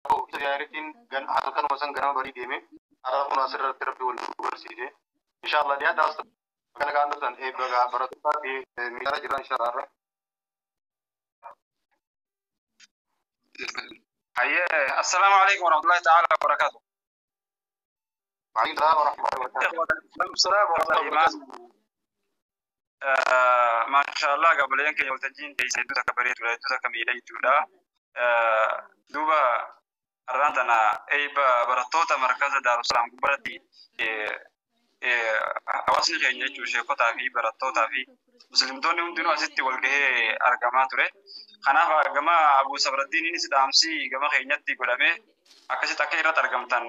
Isa daayirektiin halkanuma san ganama barii deeme har'a kun asirratti rabbi wal nu barsiise. Inshallah dhiyaadhaa as kana kaan dhuftan eebba gaa barattootaa fi miidhaa jira inshallah har'a. Hayyee, assalaamu alaikum warahmatullahi ta'ala wabarakaatu. Waalaikum salaam warahmatullahi wabarakatuh. Salaam warahmatullahi. Maashaallah, gabaleen keenya waltajjiin teessee hedduu takka bareedudha, hedduu takka miidhagduudha. Duuba har'aan tana eebba barattoota markaza Daarusalaam gubbaatti hawaasni keenya jechuun sheekotaa fi barattootaa fi muslimtoonni hundinuu asitti wal gahee argamaa ture. Kanaaf gama Abuu Sabraddiiniinis dhaamsi gama keenyatti godhamee akkasitti akka irratti argamtan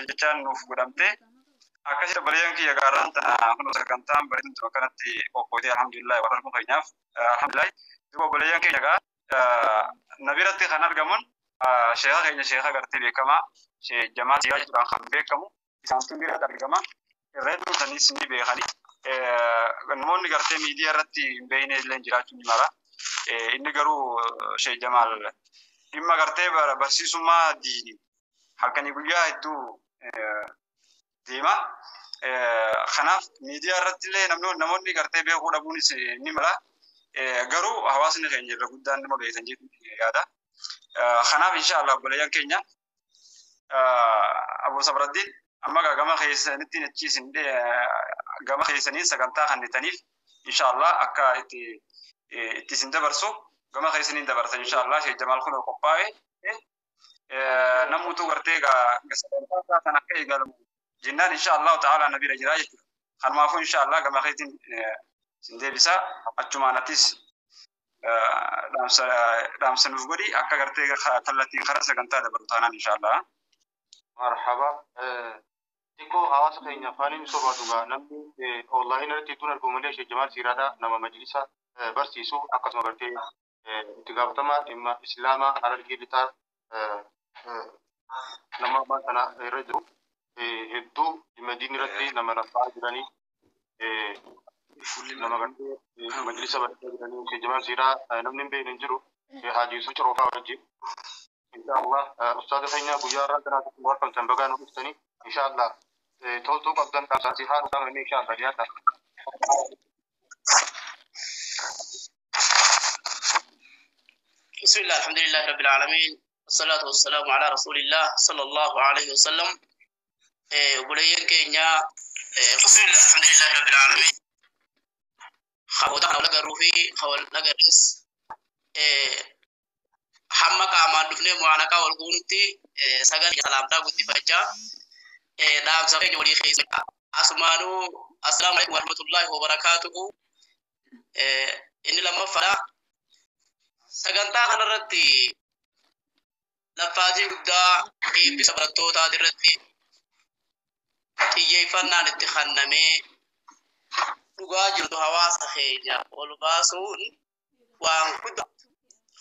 jechaan nuuf godhamte. Akkasitti obboleeyyan kiyya gaarraan tana kun sagantaan bareeduun tun akkanatti qophootee alhamdulillah waan arguu keenyaaf alhamdulillah. Duuba obboleeyyan keenya gaa na biratti kan argaman sheeka keenya, sheeka gartee beekamaa Sheekh Jamaal Siiraa jechuudhaan kan beekamu isaantu biratti argama. Irra hedduu isaaniis ni beekani. Namoonni gartee miidiyaa irratti hin beekne illee jiraachuu ni mala. Inni garuu Sheekh Jamaal dhimma gartee barsiisummaa diinii halkanii guyyaa hedduu deema. Kanaaf miidiyaa irratti illee namoonni gartee beekuu dhabuunis ni mala. Garuu hawaasni keenya irra guddaan nama beektan jedhu yaada. Kanaaf insha Allah obboleeyyan keenya, Abu Sabraddiin, amma gaa gama keessanitti achi isin gama keessaniin sagantaa kannitaniif insha Allah akka itti isin dabarsu gama keessaniin dabarsan insha Allah. Sheekh Jamaal kun qophaa'e namuutu gartee gaa sagantaa isaa kan akka eegalamu jennaan insha Allah ta'ala na bira jira jechuudha. Kanumaafuu insha Allah gama keetiin isin deebisa, achumaan atis dhaamsa nuuf godhi akka gartee kallattiin karaa sagantaa dabalu taanaan insha Allah. Marhaba. Xiqqoo hawaasa keenya afaaniin sobaatu gaa namni onlaayinii irratti hedduun argamu malee Sheekh Jamaal Siiraadha nama majlisa barsiisu, akkasuma gartee itti gaafatamaa dhimma Islaamaa Harargee Lixaa nama ammaa kana irra jiru, hedduu dhimma diinii irratti nama rafaa jiranii, nama gartee majlisa barsiisaa jiranii. Sheekh Jamaal Siiraa namni hin beekne hin jiru, Haaji Yusuf Coroofaa wajjin. Inshallah ustaaza keenya guyyaa har'aa kanaatti warqamtan bagaa nu dhuftanii inshallah toltuu qabdan dhaamsaasii haa nuuf inshallah dhiyaadha. بسم الله، الحمد لله رب العالمين، والصلاة والسلام على رسول الله صلى الله عليه وسلم. وبلين كينيا، بسم الله، الحمد لله رب العالمين. خاوتا ولا روحي خول لغرس hamma qaamaan dhufnee mu'aanaqaa wal guunutti sagalee salaamtaa guddifachaa dhaamsa keenya walii keessa asumaanuu assalaamu alaikum warahmatullaahi wabarakaatuhu. Inni lammaffaadha, sagantaa kanarratti laffaatii guddaa eebbisa barattootaati irratti xiyyeeffannaan itti kennamee dhugaa jirtu hawaasa keenya ol baasuun waan guddaa.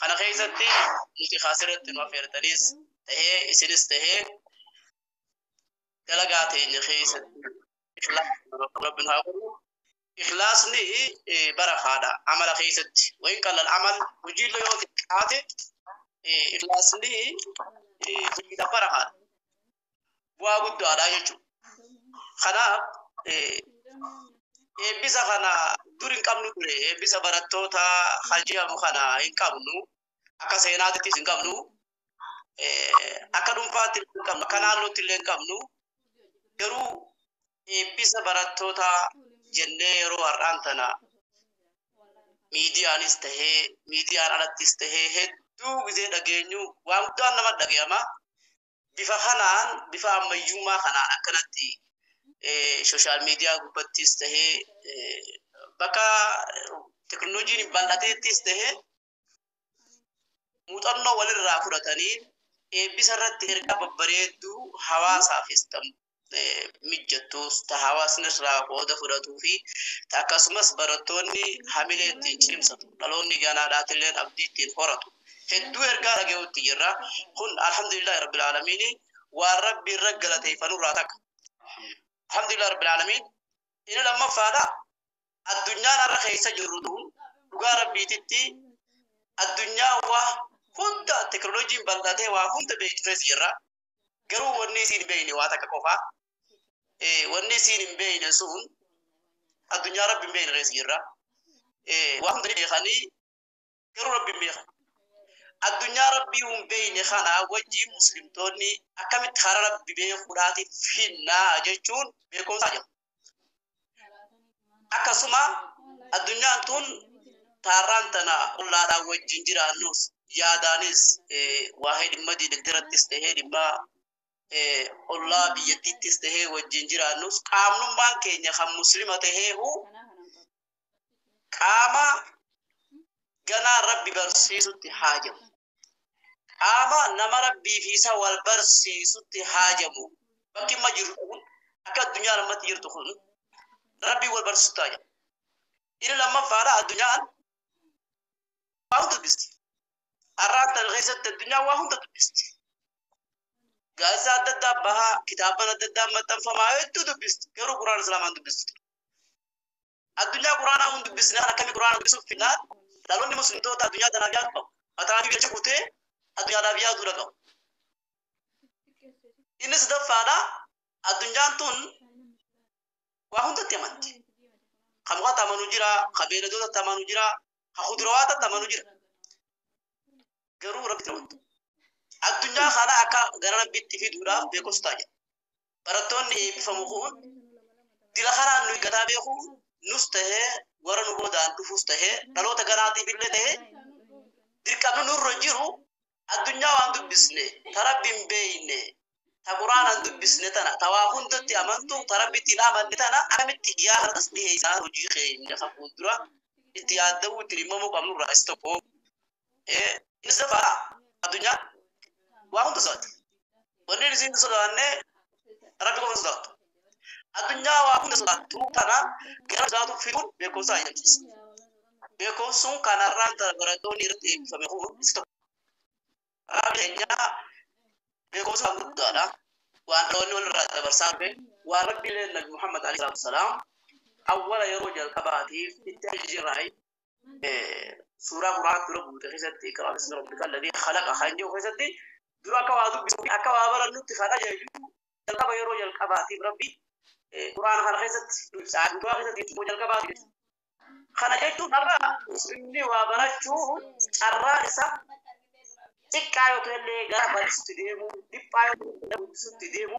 Kana keessatti nuti asirratti nu affeertanis tahee isinis tahee dalagaa teenya keessatti rabbiin haa godhu. Ikhlaasni barakaadha amala keessatti. Wayin qallal amal hojiillee yoo xiqqaate ikhlaasni hojiidha barakaadha. Bu'aa guddaadha jechuudha. Kanaaf eebbisa kana dur hin qabnu ture. Eebbisa barattoota haji'amu kana hin qabnu. Akka seenaatittis hin qabnu. Akka dhuunfaatti hin qabnu. Akka naannootti illee hin qabnu. Garuu eebbisa barattoota jennee yeroo har'aan tana miidiyaanis tahee miidiyaan alattis tahee hedduu gizee dhageenyu waan guddaan nama dhagayama. Bifa kanaan, bifa ammayyummaa kanaan akkanatti social media gubbattis tahee bakka teknooloojiin bal'ateettis tahee muuxannoo walirraa fudhatanii eebbisa irratti ergaa babbareedduu hawaasaafis mijjattuus ta hawaasni irraa qooda fudhatuu fi ta akkasumas barattoonni hamilee ittiin cimsatu, dhaloonni ganaadhaatillee abdii ittiin horatu hedduu ergaa dhaga'utti jirra. Kun alhamdulillahi rabbil aalamiin waan rabbi irra galateeffanurraa takka. Alhamdulillahi rabbil aalamiin. Inni lammaffaadha, addunyaan har'a keessa jirru tun dhugaa rabbiititti addunyaa waa Hunda teknooloojiin bal'atee waa hunda beektu keessa jirra. Garuu wanni isiin hin beekne waa takka qofaa. Wanni isiin hin beekne sun addunyaa rabbi hin beekne keessa jirra. Waa hunda beekanii garuu rabbi hin beekan. Addunyaa rabbii hin beekne kana wajjin muslimtoonni akkamitti karaa rabbi beekuudhaatiif finnaa jechuun beekumsa jedhama. Akkasuma addunyaan tun taarraan tana ollaadhaan wajjin jiraannus yaadaanis waa'ee dhimma diinagdeerattis tahee dhimma ollaa biyyattiittis tahee wajjin jiraannus qaamnummaan keenya kan muslima taheehu qaama ganaa rabbi barsiisutti haajamu. Qaama nama rabbii fi isa wal barsiisutti haajamu. Bakki amma jirtu kun akka addunyaan ammatti jirtu kun rabbii wal barsiisutti haajamu. Inni lammaffaadha addunyaan waa hunda dubbisti. Har'aan tana keessatti addunyaan waa hunda dubbisti. Gaazexaa adda addaa bahaa, kitaaban adda addaa maxxanfamaa hedduu dubbisti. Garuu Quraana Islaamaan dubbisti. Addunyaa Quraanaa hun dubbisne kan akkamii Quraana dubbisuuf finnaan dhaloonni muslimtoota addunyaa tanaaf yaadu qabu. Mataa fi jecha kutee addunyaadhaaf yaaduu qabu. Inni sadaffaadha addunyaan tun waa hundatti amanti. Ka mukatti amanu jira, ka beeyladootatti amanu jira, ka kudurawaatatti amanu jira. Garuu rabbitti amantu. Addunyaa kana akka gara rabbitti fiduudhaaf beekumsa ta'a jedha. Barattoonni eebbifamu kun dila kanaan nuyi gataa beeku nus tahee warra nu boodaan dhufus tahee dhaloota ganaatiif illee tahee dirqamni nurra jiru addunyaa waan dubbisne ta rabbi hin beekne ta quraanaan dubbisne tana ta waa hundatti amantu ta rabbitti hin amanne tana akkamitti dhiyaatan dhiyeessaa hojii keenya kan fuuldura itti yaadda'uu itti dhimmamuu qabnurraa isa tokko. Inni sadaffaa addunyaa waa hunda sodaatti. Wanni isin sodaanne rabbi qofa sodaattu. Addunyaa waa hunda sodaattu tana gara sodaatu fiduun beekumsa ajaa'ibsiisa. Beekumsuun kanarraan tana barattoonni irratti eebbifame kun isa tokko. Rabbi keenya beekumsa guddaadha. Waan dhaloonni walirraa dabarsaa dhufe waan rabbi illee Nabi Muhammad alayhi salaatu wasalaam awwala yeroo jalqabaatiif itti ajajirraa suuraa Quraanaa dura buute keessatti iqraa bismi rabbika alladhii khalaqa kan jedhu keessatti dura akka waa dubbisu akka waa barannutti kan ajaju jalqaba yeroo jalqabaatiif rabbi Quraana kana keessatti nu ibsa. Duraa keessatti immoo jalqabaatiif. Kana jechuun har'a muslimni waa barachuun carraan isaa xiqqaa yoo ta'ellee gara barsiisutti deemu, dhiphaa yoo ta'ellee gara guddisuutti deemu,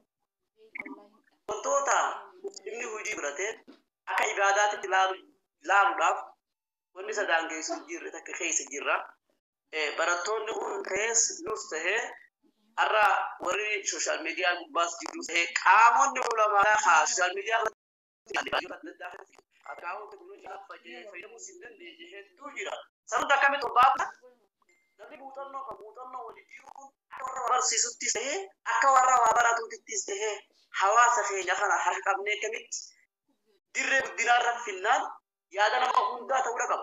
wantoota muslimni hojii biratee akka ibaadaatti ilaaluudhaaf wanni isa daangessu hin jirre takka keessa jirra. Barattoonni kun ta'es nus tahee har'a warri sooshaal miidiyaa gubbaas jiru tahee qaamonni ulamaa haa sooshaal miidiyaa qaamota teknooloojii fayyadamuus hin dandeenye hedduu jira. Sanuun akkamitti ol baafna? Namni muuxannoo qabu muuxannoo wal jijjiiruun akka warra barsiisuttis tahee akka warra waa baratuttis tahee hawaasa keenya kana harka qabnee akkamitti dirree guddinaarra finnaan yaada nama hundaa ta'uu qaba.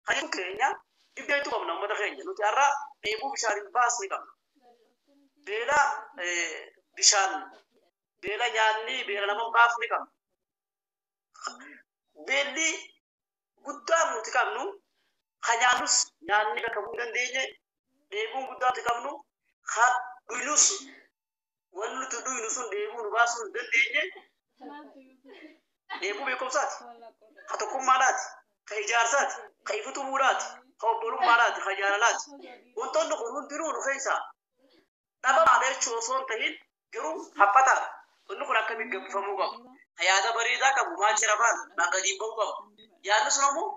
Kan keenya dhibdeetu qabna uummata keenya nuti har'a dheebuu bishaan hin baasne qabna. Beela bishaan beela nyaanni beela nama hin baafne qabna. Beelli guddaan nuti qabnu kan nyaannus nyaanni bakka bu'uu hin dandeenye dheebuun guddaa nuti qabnu kan dhugnus wanni nuti dhugnu sun dheebuu nu baasuu hin dandeenye dheebuu beekumsaati. Ka tokkummaadhaati, ka ijaarsaati, ka ifutubuudhaati, ka obbolummaadhaati, ka jaalalaati. Wantoonni kun hundinuu nu keessaa dhabamaadha jechuu osoo hin tahin garuu haphataadha. Wanni kun akkamiin gabbifamuu qaba? Ka yaada bareedaa qabu maal jira faana maa gadiin bahuu qaba. Yaadni sun ammoo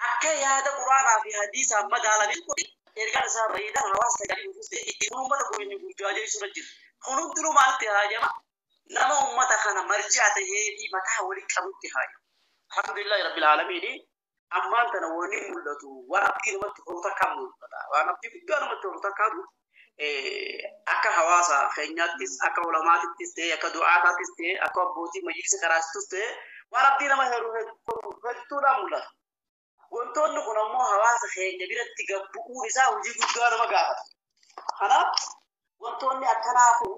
akka yaada quraanaa fi hadiisaan madaalamee ergaan isaa bareedaan hawaasa tajaajiluufis ta'e ittiin uummata kun inni burjaajeessuu irra jira. Kun hundinuu maalitti haajama? Nama uummata kana marji'a tahee fi mataa waliin qabutti haajama. Alhamdulillahi rabbil aalamiin ammaan tana wanni mul'atu waan abdii namatti horu takkaan mul'ata. Waan abdii guddaa namatti horu takkaatu akka hawaasa keenyaattis akka ulamaatittis ta'e akka du'aataattis ta'e akka abbootii majlisa karaasittus ta'e waan abdii nama hedduudhaan mul'ata. Wantoonni kun ammoo hawaasa keenya biratti gabbu'uun isaa hojii guddaa nama gaafata. Kanaaf wantoonni akkanaa kun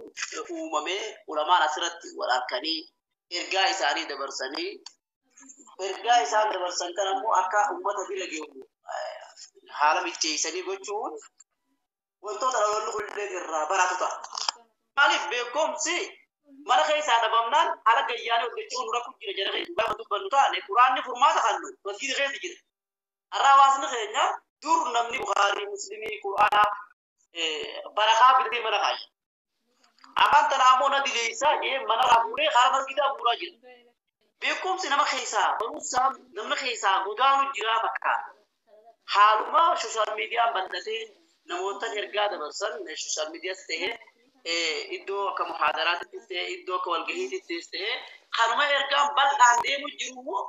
uumamee ulamaan asirratti wal harkanii ergaa isaanii dabarsanii ergaa isaan dabarsan kan ammoo akka uummata bira gahu haala mijeessanii gochuun Wantoota dhaloonni kunillee irraa baratu ta'a. Maaliif beekumsi mana keessaa dhabamnaan ala gayyaanii hojjechuu nu rakku jira jara keenya gaafa dubbannu taane quraanni furmaata kan nu masgiida keessa jira. Har'a hawaasni keenya dur namni Bukaarii, Muslimii, Quraanaa barakaa bitatee mana kaaya. Amaan tana ammoo na dileessaa jee mana fuudhee karaa masgiidaa buuraa jira. Beekumsi nama keessaa barumsa namni keessaa godaanu jira fakkaata. Haaluma sooshaal miidiyaan bal'atee namoota ergaa dabarsan sooshaal miidiyaas ta'ee iddoo akka muhaadaraattis ta'ee iddoo akka walgahiittis ta'ee kanuma ergaan bal'aan deemu jiru immoo